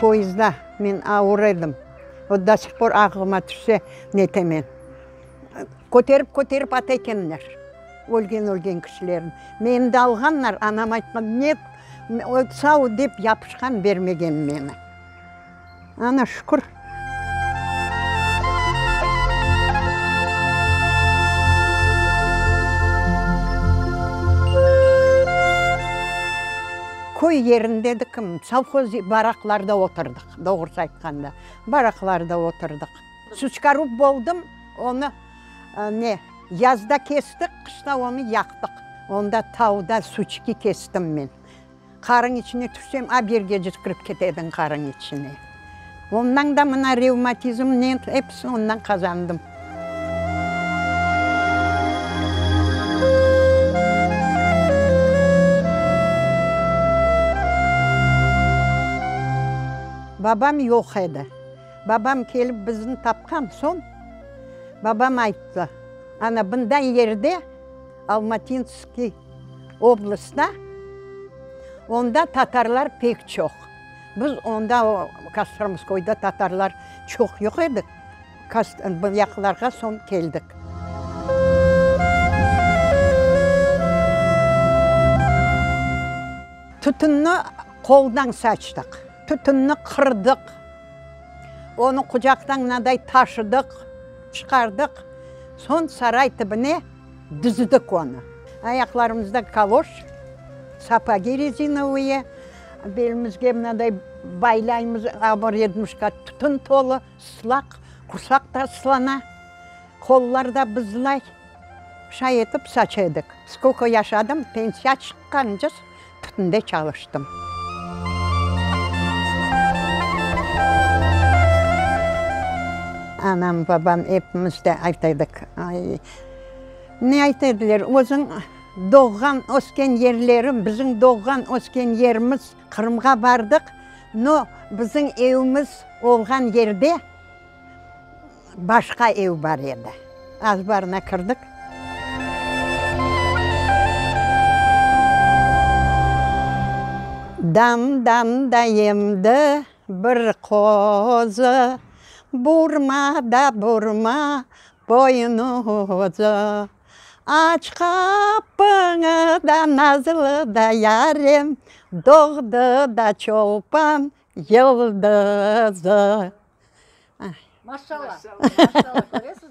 Poyezdda men avur edim. O do sih por aqlıma tüşse, netemen. Köterip, köterip ata ekenler, ölgen, ölgen kişilerni. Meni de alğanlar, anam aytqan, net, sau dep yapışqan, bermegen meni. Ana, şükür. Köy yerinde edik, sovhoz baraqlarda oturdıq, doğrusı aytqanda, baraqlarda oturdıq. Suçkarub boldım, onı ne, yazda kestik, qışta onı yaqtıq. Onda tavda suçki kestim men. Qarıñ içine tüşsem, a bergeci kirip kete ediñ qarıñ içine. Ondan da mına revmatizm ne, episini ondan qazandım. Babam yoq edi. Babam kelip bizni tapqan soñ, babam ayttı, ana bunday yerde, Almatinskiy oblastta, onda tatarlar pek çoq. Biz onda o Kostromskoyda tatarlar çoq yoq edi, bu yaqlarğa soñ keldik. Tütünni qoldan saçtıq, tütünni qırdıq, onı qucaqtan mınaday taşıdıq, çıqardıq, soñ saray tibine Düzdik onı. Ayaqlarımızda kaloş, sapogi rezinovıye, belimizge mınaday baylaymız, a bir redmuşka tütün tolu, ıslaq, qursaq da ıslana, qollar da bızlay. Şay etip saça edik. Skolko yaşadım, pensiya çıqqance tütünde çalıştım. Anam, babam epimiz de ayta edik, ay, ne ayta ediler, özüñ doğğan, ösken yerleriñ, bizim doğğan, ösken yerimiz, Qırımğa bardıq, no, bizim evimiz olğan yerde Başqa ev bar edi. Azbarına kirdik. Dam-damda emdi bir qozı, Burma da burma boynuzı. Aç qapıñı da, nazlı da yarem, Doğdı da Çolpan yıldızı. Maşallah, maşallah, köresiz.